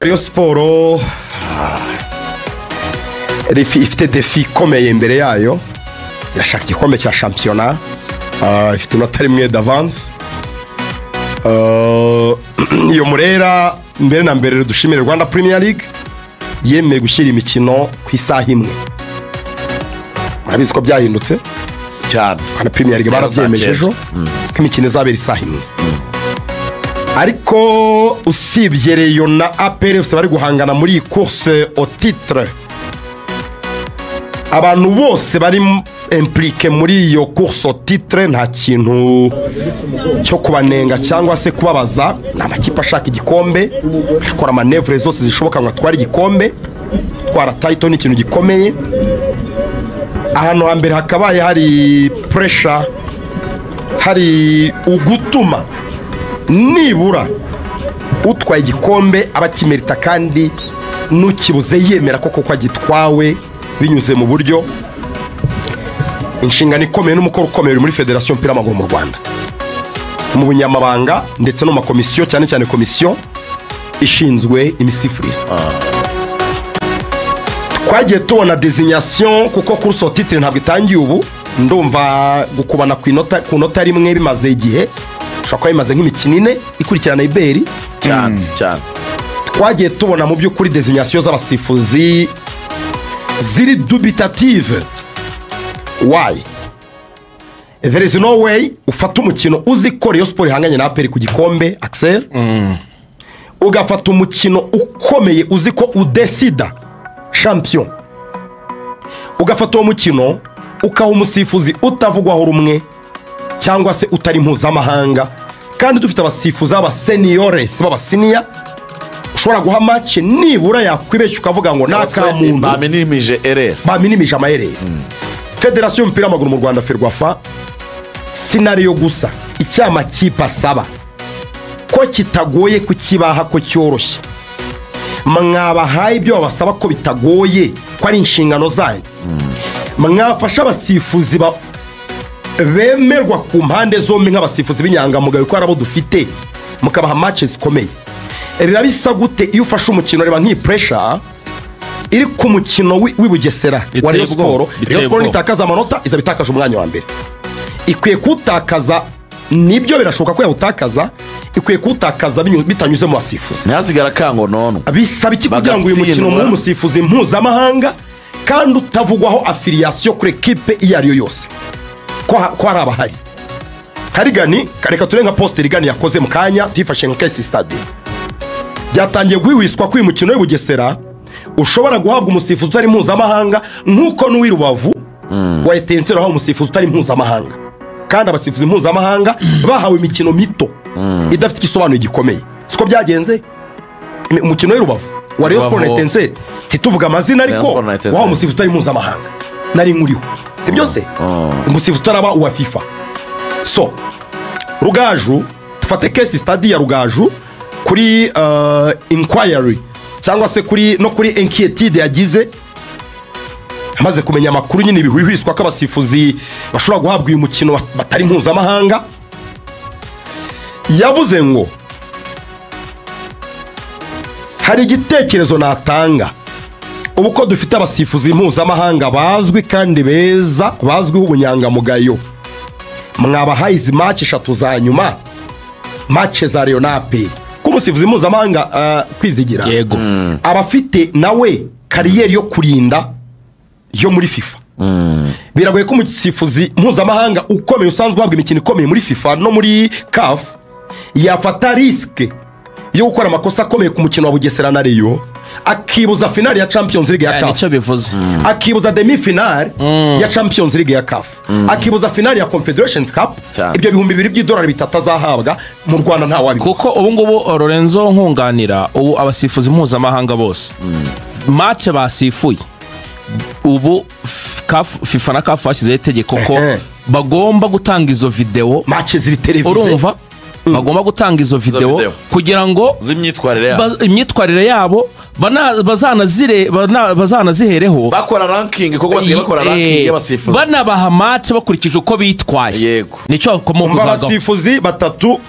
Rayon Sports ifite défi ikomeye imbere yayo. Irashaka igikombe cya shampiyona, ifite inota rimwe d'avance. Iyo murera mbere na mbere dushimire Rwanda Premier League yemeye gushyira imikino ku isaha imwe. Murabizi ko byahindutse. Cyane. Rwanda Premier League barabyemeje ejo ko imikino izabera isaha imwe. Ariko usibye Rayon na APR FC bari guhangana muri iyi course au titre, abantu bose bari impliqué muri iyo course au titre nta kintu cyo kubanenga cyangwa se kubabaza. Ni amakipe ashaka igikombe, akora manœuvres zose zishoboka ngo atware igikombe. Gutwara title ni ikintu gikomeye. Ahantu hambere hakabaye hari pressure, hari ugutuma nibura utwaye igikombe aba akimerita kandi n'ukibuze yemera ko koko agitwawe binyuze mu buryo. Inshingano ikomeye n'umukoro ukomeye uri muri federasiyo y'umupira w'amaguru mu Rwanda, mu bunyamabanga ndetse no mu makomisiyo, cyane cyane komisiyo ishinzwe imisifurire. Twagiye tubona désignation, kuko course au titre ntabwo itangiye ubu. Ndumva gukubana ku inota rimwe bimaze igihe, ushobora kuba bimaze nk'imikino 4 ikurikirana iberi. Cyane cyane. Twagiye tubona mu by'ukuri désignation z'abasifuzi ziri dubitative. Why? There is no way ufata umukino uzi ko Rayon Sports ihanganye na APR ku gikombe, Axel, ugafata umukino ukomeye uzi ko udesida champion, ugafata uwo mukino ukaha umusifuzi utavugwaho rumwe cyangwa se utari mpuzamahanga, kandi dufite abasifuzi b'abaseniors, b'aba senior, ushobora guha match nibura yakwibeshya ukavuga ngo ni akamuntu. Baminimije erreur. Baminimije ama erreurs. Federasiyo y'umupira w'amaguru mu Rwanda, FERWAFA, scénario gusa icyo amakipe asaba ko kitagoye kukibaha, ko cyoroshye, mwabahaye ibyo babasaba ko bitagoye, ko ari inshingano zanyu. Mwafasha abasifuzi bemerwa ku mpande zombi nk'abasifuzi b'inyangamugayo, ko ari abo dufite, mukabaha match zikomeye. Biba bisa gute iyo ufashe umukino? Reba nk'iyi pressure iri ku mukino w'i Bugesera wa Biteye Rayon ubwoba, Sports. biteye Rayon Sports ubwoba. nitakaza amanota izaba itakaje umwanya wa mbere. Ikwiye kuwutakaza, nibyo, birashoboka ko yawutakaza. Ikwiye kuwutakaza bitanyuze mu basifuzi. Ntihasigara akango nono. Bisaba iki kugira ngo uyu mukino Bagatsindwa. muhe umusifuzi mpuzamahanga kandi utavugwaho affiliation kuri ekipe iyo ari yo yose, ko hari abahari harigani? Reka ture nka poste rigani yakoze mu kanya, tuyifashe nka case study. Byatangiye guhwiswa ko uyu mukino w'i Bugesera ushobora guhabwa umusifuzi utari mpuzamahanga, nk'uko n'uw'i Rubavu wa Etincelles wahawe umusifuzi utari mpuzamahanga, kandi abasifuzi mpuzamahanga bahawe imikino mito idafite igisobanuro gikomeye. Siko byagenze? Umukino w'i Rubavu wa Rayon Sports na Rubavu. Etincelles, ntituvuge amazina, Rayon ariko Sports na Etincelles. wahawe umusifuzi utari mpuzamahanga, nari nkuriho, si byose, umusifuzi utaraba uwa FIFA. So Rugaju, dufate case study ya Rugaju kuri inquiry cyangwa se kuri no kuri inquiétude yagize amaze kumenya amakuru nyine bihwihwiswa ko abasifuzi bashobora guhabwa uyu mukino batari mpuzamahanga. Yavuze ngo hari igitekerezo natanga: ubu ko dufite abasifuzi mpuzamahanga bazwi kandi beza, bazwiho ubunyangamugayo, mwabahaye izi match eshatu za nyuma, match za Rayon na APR, ko umusifuzi mpuzamahanga, Kwizigira, aba afite nawe carrière yo kurinda yo muri FIFA. Biragoye ko umusifuzi mpuzamahanga ukomeye usanzwe uhabwa imikino ikomeye muri FIFA no muri CAF yafata risque yo gukora amakosa akomeye ku mukino wa Bugesera na Rayon, akibuza finale ya Champions League ya CAF, Nicyo bivuze. akibuza demi finale ya Champions League ya CAF, akibuza finale ya Confederations Cup. Cyane. Ibyo 2000 by'idolari bitatu azahabwa mu Rwanda ntawabibona. Kuko ubu ngubu, Lorenzo, nkunganira, ubu abasifuzi mpuzamahanga bose match basifuye ubu CAF, FIFA na CAF bashyizeho itegeko ko bagomba gutanga izo videwo. Match ziri télévisées. Urumva, bagomba gutanga izo videwo video. kugira ngo z'imyitwarire yabo. Imyitwarire yabo bazanazihereho bakora ranking, kuko basigaye bakora ranking y'abasifuzi. Banabaha match bakurikije uko bitwaye. Yego. Nicyo bakomoka Umva, kuzagaho. abasifuzi batatu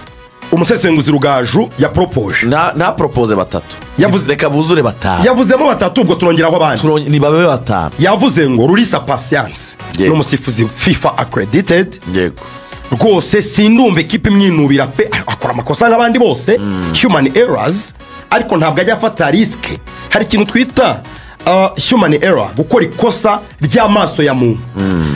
Umusesenguzi Rugaju ya propoje na propose batatu. Yavuze reka buzure batanu. Yavuzemo batatu ubwo turongeraho abandi. Ni babe batanu. Yavuze ngo Rulisa Patience ni umusifuzi FIFA accredited. Yego. Rwose sindumva ekipe imwinubira pe, akora amakosa nk'abandi bose, human errors, ariko ntabwo ajya afata risk. Hari ikintu twita human error, gukora ikosa ry'amaso ya muntu.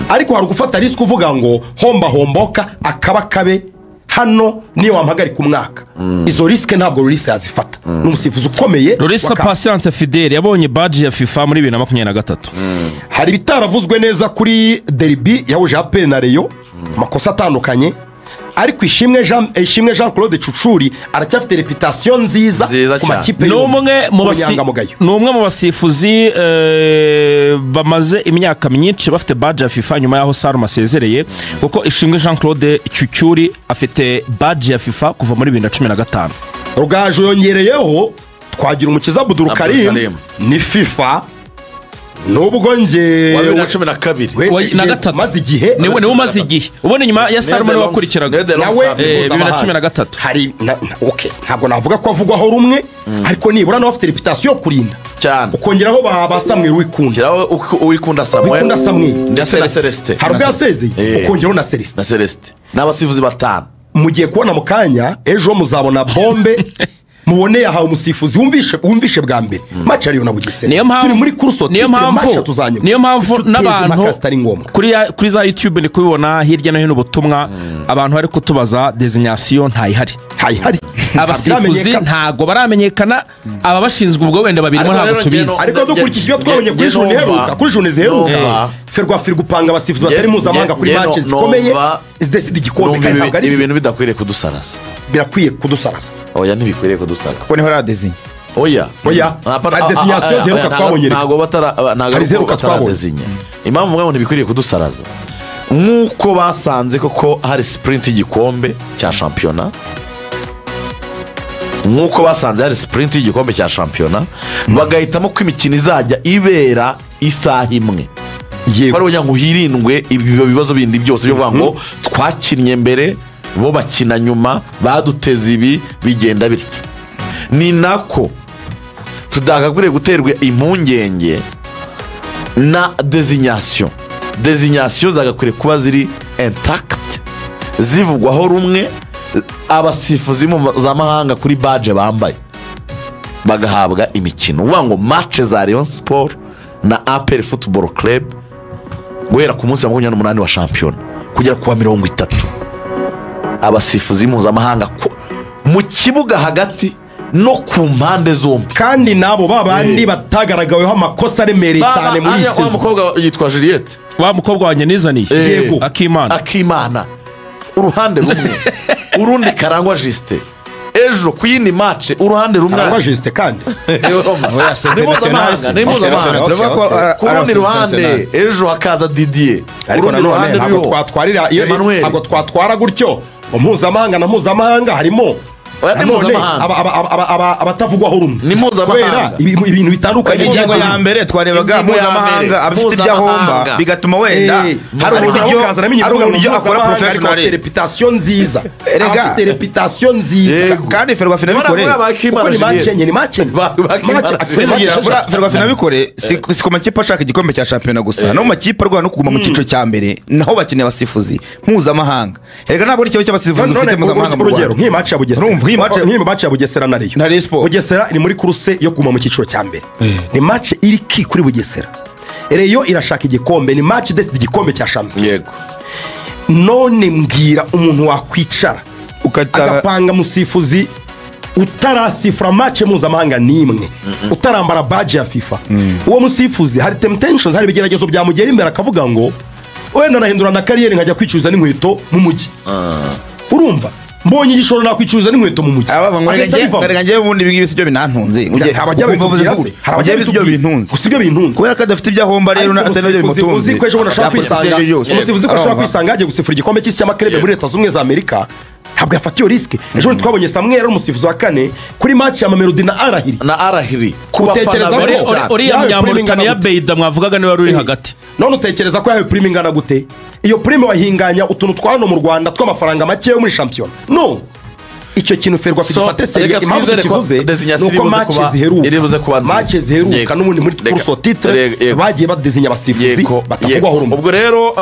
Ariko hari gufata risk uvuga ngo homba homboka akaba kabe hano niyo wampagarika umwaka. Izo risk ntabwo Rulisa yazifata. Ni umusifuzi ukomeye. Rulisa Patience Fidele yabonye badge ya FIFA muri 2023. Hari bitaravuzwe neza kuri derby yahuje APR na Rayon, amakosa atandukanye, ariko Ishimwe Jean Claude Cucuri aracyafite reputation nziza ku makipe ni umwe mu basifuzi bamaze imyaka myinshi bafite badge ya FIFA nyuma yaho Salma asezereye, kuko Ishimwe Jean Claude Cucuri afite badge ya FIFA kuva muri 2015. Rugaju yongereyeho Twagira Umukiza Abdul Karim ni FIFA nubwo nge wa 2012 na gatatu maze igihe niwe umaze igihe ubone nyuma ya Salma niwe wakurikiraga nawe 2013. Hari okay ntabwo navuga ko avugwaho rumwe, ariko nibura nawe afite reputation yo kurinda cyane, ukongeraho ba Samuel Wikunda, Uwikunda Samuel na Celeste, hari ubwo yasezeye ukongeraho na Celeste n'abasifuzi batanu. Mugiye kubona mu kanya ejo muzabona bombe mubone yahawe umusifuzi wumvishe bwa mbere match ariyo na Bugesera. Turi muri course, niyo mpamvu n'abantu kuri za YouTube ni kubibona hirya no hino ubutumwa abantu bari kutubaza designation ntayihari. Abasifuzi ntago baramenyekana, aba bashinzwe ubwo wenda babirimo ntabwo tubizi, ariko dukurikije ibyo twabonye kuri journée iheruka, kuri journée ziheruka Ferwafa gupanga abasifuzi batari mpuzamahanga kuri match zikomeye zidecide igikombe, kandi ntabwo ari ibi bintu bidakwiriye kudusaraza. Birakwiye kudusaraza. Oya ntibikwiriye kudusaraza kuko niho radezinye. Oya designation ziheruka twabonye ntabwo batara ntabwo bataradezinye. Impamvu mwe ntibikwiriye kudusaraza nkuko basanze koko hari sprint y'igikombe cya shampiyona, nkuko basanze hari sprint y'igikombe cya shampiyona, bagahitamo ko imikino izajya ibera isaha imwe. Yego. Bari kugira ngo hirindwe ibyo bibazo bindi byose byo kuvuga ngo twakinnye mbere bo bakina nyuma baduteze ibi bigenda bityo. Ni nako tudagakwiriye guterwa impungenge na designation. Designation zagakwiriye kuba ziri intact, zivugwaho rumwe, abasifuzi mpuzamahanga kuri badge bambaye bagahabwa imikino. Uvuga ngo match za Rayon Sport na APR Football Club guhera ku munsi wa 28 wa shampiyona kugera ku wa 30, abasifuzi mpuzamahanga mu kibuga hagati no ku mpande zombi, kandi nabo babandi batagaragaweho amakosa aremereye cyane muri iyi season. Wa mukobwa yitwa Juliette, wa mukobwa wanjye nizaniye, yego, Akimana, uruhande rumwe urundi Karangwa Justin, ejo ku yindi match uruhande rumwe Karangwa Justin kandi ni mpuzamahanga, ku rundi ruhande ejo hakaza Didier, ariko nanone ntabwo twatwarira ntabwo twatwara gutyo mpuzamahanga na mpuzamahanga harimo abatavugwaho rumwe ni mpuzamahanga ibintu bitandukanye. Ingingo ya mbere twarebaga mpuzamahanga abafite ibyo ahomba bigatuma wenda hari uburyo akora professional, afite reputation nziza, afite reputation nziza kandi Ferwafa nabikore ni match Ferwafa nabikore si ku makipe ashaka igikombe cya shampiyona gusa, no mu makipe arwana no kuguma mu cyiciro cya mbere naho bakeneye abasifuzi mpuzamahanga. Erega ntabwo ari ikibazo cy'abasifuzi dufite mpuzamahanga mu Rwanda. Nk'iyi match ya Bugesera, nk'iyi match ya Bugesera na Rayon Sport, Bugesera ni muri course yo kuguma mu cyiciro cya mbere, ni match iri ki kuri Bugesera. Rayon irashaka igikombe, ni match decide igikombe cya shampiyona. Yego. None mbwira umuntu wakwicara agapanga musifuzi utarasifura match mpuzamahanga nimwe, utarambara badge ya FIFA, uwo musifuzi hari temptations, hari ibigeragezo byamugera imbere akavuga ngo wenda nahindura na kariyeri nkajya kwicuruza n'inkweto mu mujyi. Urumva mbonye igishoro nakwicuruza n'inkweto mu mujyi. Rega ngewe ubundi ibi ngibi si byo binantunze. Abajya byo bintunze. Gusa ibyo bintunze. Kubera ko adafite ibyo ahomba rero atari nabyo bimutunze. Uzi ko ejo bundi ashobora kwisanga, umusifuzi ko ashobora kwisanga yagiye gusifura igikombe cy'isi cy'amakerebe muri Leta Zunze Ubumwe za Amerika, ntabwo yafata iyo risike. Ejo bundi twabonye Samuel ari umusifuzi wa kane kuri match ya Mamelodi na Arahiri. Na Arahiri. Utekereza ko uriya Munyamauritania Beida mwavugaga niwe wari uri hagati. None utekereza ko yahawe prime ingana gute? Iyo prime wahinganya utuntu twa hano mu Rwanda tw'amafaranga make yo muri shampiyona. No. Icyo kintu Ferwafa gifate sérieux. Impamvu tukivuze nuko match ziheruka n'ubundi muri course au titre bagiye badesinya abasifuzi batavugwaho rumwe. Ubwo rero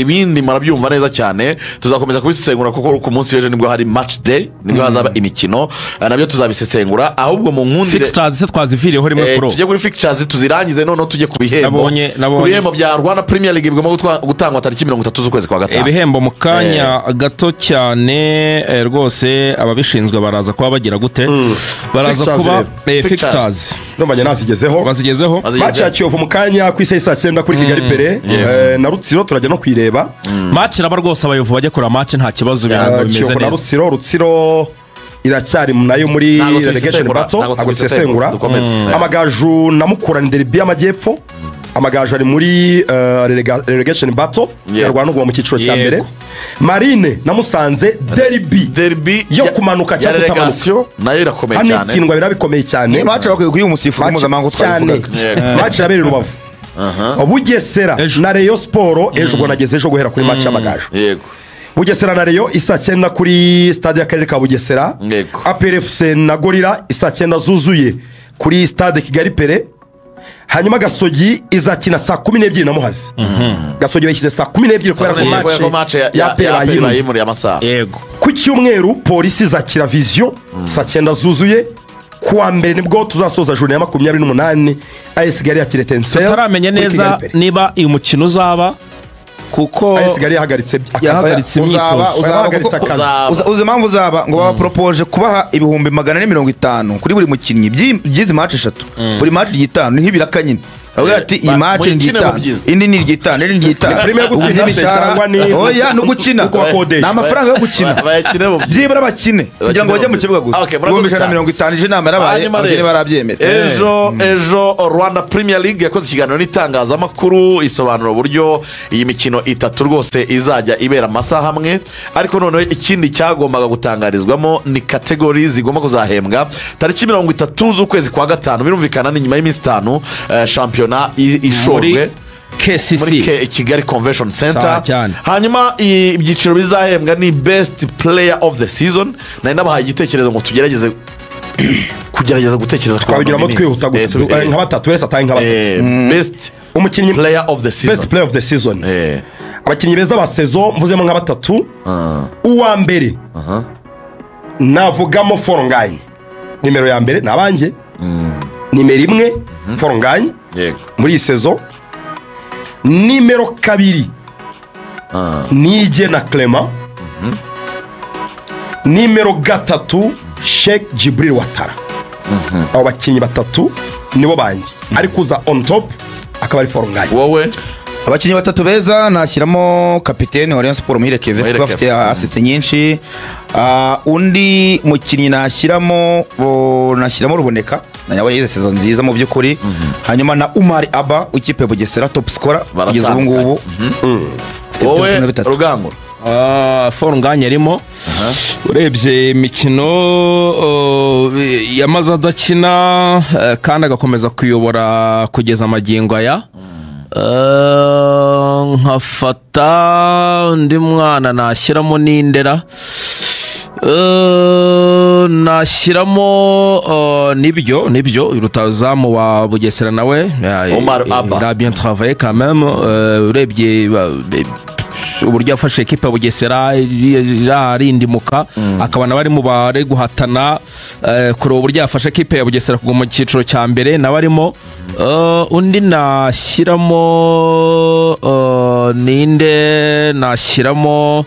ibindi murabyumva neza cyane, tuzakomeza kubisesengura kuko ku munsi w'ejo nibwo hari match day, nibwo hazaba imikino, nabyo tuzabisesengura. Ahubwo mu nkundire fixtures se twaziviriyeho rimwe kuro tujye kuri fixtures tuzirangize, noneho tujye ku bihembo. Ku bihembo bya Rwanda Premier League bigomba gutangwa tariki 30 z'ukwezi kwa gatanu. Ibihembo mu kanya gato cyane rwose, ababishinzwe baraza kuba bagira gute, baraza kuba fixtures ndumva nazigezeho bazigezeho. Match ya Kiyovu mu kanya ku isaha 9 kuri Kigali Pere na Rutsiro turajya no kwireba match iraba rwose, abayovu bajya kura match nta kibazo, ibintu bimeze neza. Rutsiro iracyari nayo muri relegation battle, ntabwo tusesengura. Amagaju na Mukura ni derby y'amajyepfo, Amagaju ari muri relegation battle yarwana no mu cyiciro cya mbere. Marine na Musanze derby yo kumanuka cyangwa kutamanuka nayo irakomeye cyane, hano itsindwa birabikomeye cyane. Match bakwiye kuyi umusifuzi mpuzamahanga twabivugaga. Match irabera Rubavu. Bugesera na Rayon Sport ejo ubwo nageze ejo guhera kuri match y'Amagaju. Yego. Bugesera na Rayon isa 9 kuri stade y'akarere ka Bugesera. APR FC na Gorilla isa 9 zuzuye kuri stade Kigali Pere. Hanyuma Gasogi izakina saa 12 na Muhazi. Gasogi bayishyize saa 12 kubera ko match ya APR bayimuriye amasaha. Yego. Ku cyumweru Polisi izakira Vision saa 9 zuzuye. Kuwa mbere nibwo tuzasoza journée ya 28 AS Kigali yakira Etincelle. Tutaramenya neza niba uyu mukino uzaba kuko AS Kigali yahagaritse imyitozo. Uzi impamvu uzaba ngo babapropoje kubaha 450,000 kuri buri mukinnyi by'izi match eshatu, buri match ry'itanu ni nk'ibiraka nyine. Avuga ati iyi match ni ry'itanu, indi ni ry'itanu, indi ni ry'itanu. Oya ni ugukina, ni amafaranga yo gukina, byibura bakine kugira ngo bajye mu kibuga gusa. 150,000 ije inama yarabaye, abakene barabyemera. Ejo Rwanda Premier League yakoze ikiganiro n'itangazamakuru isobanura uburyo iyi mikino itatu rwose izajya ibera amasaha amwe, ariko noneho ikindi cyagombaga gutangarizwamo ni kategori zigomba kuzahembwa tariki 30 z'ukwezi kwa gatanu. Birumvikana ni nyuma y'iminsi 5 shampiyona ishojwe muri Kigali Convention Center. Hanyuma ibyiciro bizahembwa ni best player of the season. Nari nabahaye igitekerezo ngo tugerageze kugerageza gutekereza twabigiramo twihuta nka batatu wese atanga nka batatu. Best umukinnyi player of the season, best player of the season. Abakinnyi beza ba saison mvuzemo nka batatu. Uwa mbere navugamo Foronganye, nimero ya mbere nabanje nimero 1 Foronganye muri iyi saison. Nimero 2 Nije na Clement. Nimero 3 Sheikh Jibril Ouattara. Abo bakinnyi batatu nibo banjye, ariko uza on top akaba ari Foronganye. Wowe abakinnyi batatu beza nashyiramo kapitene wa Rayon Sport Muhire Kevin kuko afite assist nyinshi. Undi mukinnyi nashyiramo Ruboneka nawe yize season nziza mu by'ukuri. Hanyuma na Umar Abba w'ikipe Bugesera top scorer kugeza ubu ngubu. Wowe Rugangura Foronganye arimo. Urebye imikino yamaze adakina kandi agakomeza kuyobora kugeza amagingo aya. Nkafata undi mwana nashyiramo n'indera, nashyiramo nibyo rutazamu wa Bugesera nawe Omar Abba il a bien travaillé quand même. Urebye uburyo afashe ekipa ya Bugesera irarindimuka, akaba nabari mu bare guhatana kuri uburyo afashe ekipa ya Bugesera kuguma mu cyiciro cya mbere nabarimo. Undi nashyiramo ninde nashyiramo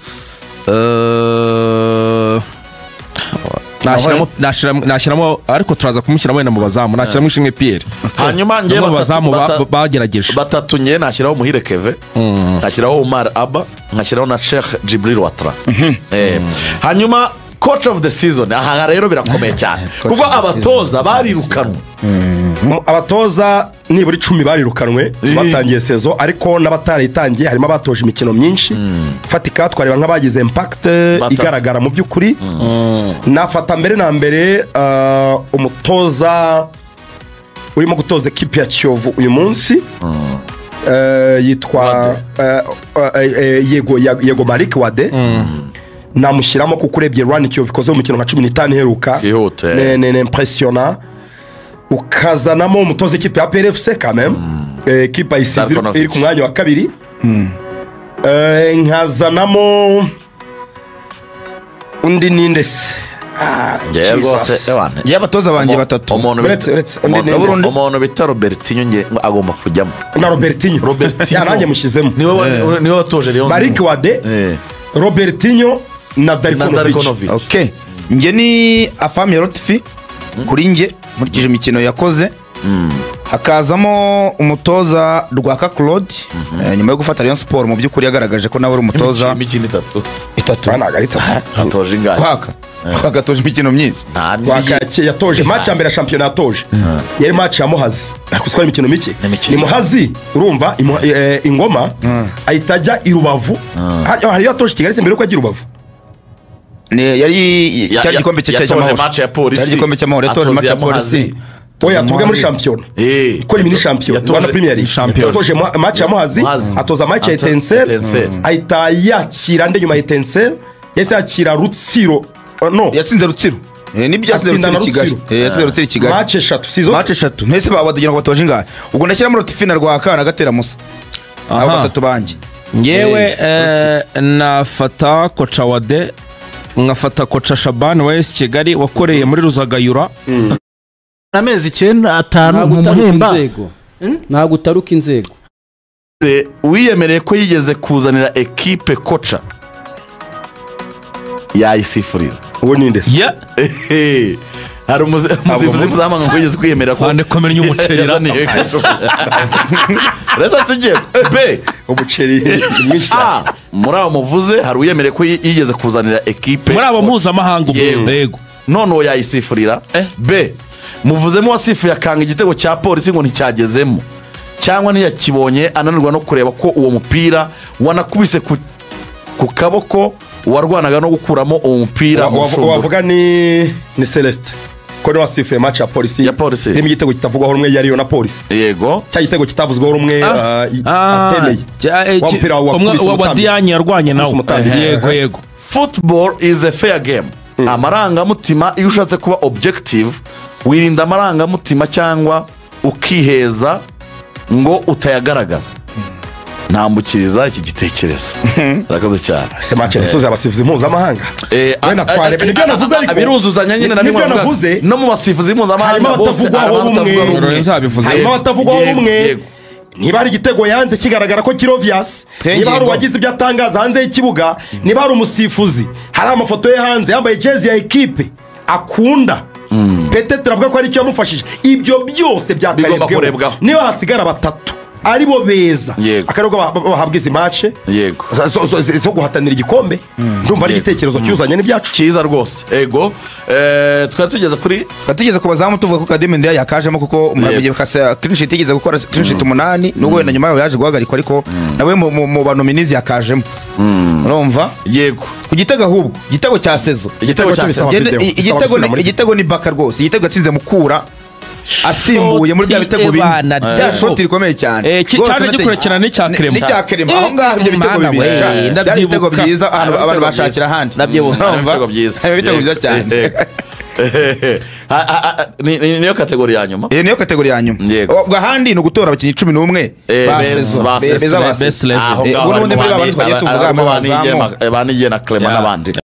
nashyiramo ariko turaza kumushyiramo wenda mu bazamu, nashyiramo Ishimwe Pierre. Hanyuma ngiye bazamu bagerageje batatu ngiye nashyiraho Muhire Keve, nashyiraho Umar Abba, nkashyiraho na Sheikh Jibril Ouattara. Hanyuma coach of the season, aha rero birakomeye cyane kuko abatoza barirukanwe. Abatoza nibura 10 barirukanwe batangiye saison, ariko n'abataritangiye harimo abatoje imikino myinshi fatika twareba nk'abagize impact igaragara mu by'ukuri. Nafata mbere na mbere umutoza urimo gutoza ekipe ya Kiyovu uyu munsi yitwa Yego Malik Wade. Namushyiramo kuko urebye run Kiyovu ikoze mu mikino nka 15 iheruka ne impressionnant. Ukazanamo umutoza ikipe ya PRFC quand même, ekipa isize iri ku mwanya wa kabiri. Nkazanamo undi ninde se? Njye abatoza banjye batatu. Umuntu bita Robertinho nge agomba kujyamo. Na Robertinho nanjye mushyizemo, niwe watoje Lyon. Malik Wade, Robertinho na Darkonovic. Okay, njye ni Afami Lotfi kuri njye nkurikije imikino yakoze. Hakazamo umutoza Rwaka Claude, nyuma yo gufata Rayon Sport mu by'ukuri yagaragaje ko nawe ari umutoza. Imikino itatu atoje ingahe? Kwaka atoje imikino myinshi. Rwaka yatoje match ya mbere ya shampiyona yatoje yari match ya Muhazi, ariko ari imikino mike. Ni Muhazi urumva ingoma ahita ajya i Rubavu. Hari yatoje Kigali mbere yuko ajya i Rubavu. Yari cyari igikombe cy'amahoro, cyari igikombe cy'amahoro yatoje match ya Polisi. Oya tuvuge muri shampiyona, ikora mini shampiyona Rwanda Premier League, yatoje match ya Muhazi, atoza match ya Etincelle, ahita yakira ande nyuma ya Etincelle yahise yakira Rutsiro. No, yatsinze Rutsiro. Nibyo yatsinze Rutsiro Kigali. Yatsinze Rutsiro Kigali match eshatu sizo match eshatu. Ntese babadugira ngo batoje ingahe? Ubwo ndashyiramo Lotfi na Rwaka na Gatera Musa, abo batatu banjye. Ngewe nafata kocha Wade, ngafata kocha Shaban wa AS Kigali wakoreye muri Ruzagayura amezi 9 5 mu muhemba. Ntabwo utaruka inzego. Uwiyemereye ko yigeze kuzanira ekipe kocha yayisifurira uwo ninde se? Hari umusifuzi mpuzamahanga ngo yigeze kwiyemera ko fande komera umuceri ra. Reta tujye B umuceri mwinshi. Muri abo muvuze hari uwiyemereye ko yigeze kuzanira ekipe muri abo mpuzamahanga yego, none uwo yayisifurira. B muvuzemo wasifuye akanga igitego cya polisi ngo nticyagezemo cyangwa ntiyakibonye, ananirwa no kureba ko uwo mupira wanakubise ku kaboko warwanaga no gukuramo uwo mupira. Wavuga ni Celeste ko ni wasifuye match ya polisi irimo igitego kitavugwaho rumwe yariyo na polisi. Yego, cya gitego kitavuzwaho rumwe atemeye wa mupira wa Diagne yarwanye nawo. Yego yego. Football is a fair game. Amarangamutima iyo ushatse kuba objective wirinda amarangamutima cyangwa ukiheza ngo utayagaragaza. Ntambukiriza iki gitekerezo. Arakoze cyane. Ese match ntuzi abasifuzi mpuzamahanga. Wenda twarebe nibyo navuze, ariko biruzuzanya nyine na bimwe navuze no mu basifuzi mpuzamahanga bose harimo abatavugwaho rumwe. Niba ari igitego yanze kigaragara ko Kirovias, niba hari uwagize ibyo atangaza hanze y'ikibuga, niba hari umusifuzi hari amafoto ye hanze yambaye jezi ya ekipe akunda, peut-être avuga ko ari icyo yamufashije, ibyo byose byakarebweho. Niba hasigara batatu aribo beza akaribwo bahabwa izi match zo guhatanira igikombe, ndumva ari igitekerezo cyuzanye n'ibyacu cyiza rwose. Ego twari tugeze kuri tugeze ku bazamu tuvuga ko Kadime Ndeya yakajemo kuko umurabye kasa clean sheet yigeze gukora clean sheet 8 nubwo wenda nyuma yaho yaje guhagarikwa, ariko nawe mu banominizi yakajemo. Urumva? Yego. Ku gitego ahubwo igitego cya Sezo, igitego cya Sezo, igitego ni Baka rwose, igitego yatsinze Mukura asimbuye muri bya bitego bine, bya shoti rikomeye cyane cyane gikurikirana n'icya Clement, n'icya Clement aho ngaho ibyo bitego bibiri byari ibitego byiza abantu bashakira ahandi. Ibitego byiza, ibitego byiza cyane. Niyo kategori ya nyuma, niyo kategori ya nyuma. Ubwo ahandi ni ugutora abakinnyi 11 ba Sezo beza ba Sezo. Aho ngaho n'ubundi muri babandi twagiye tuvuga banigena Clement n'abandi.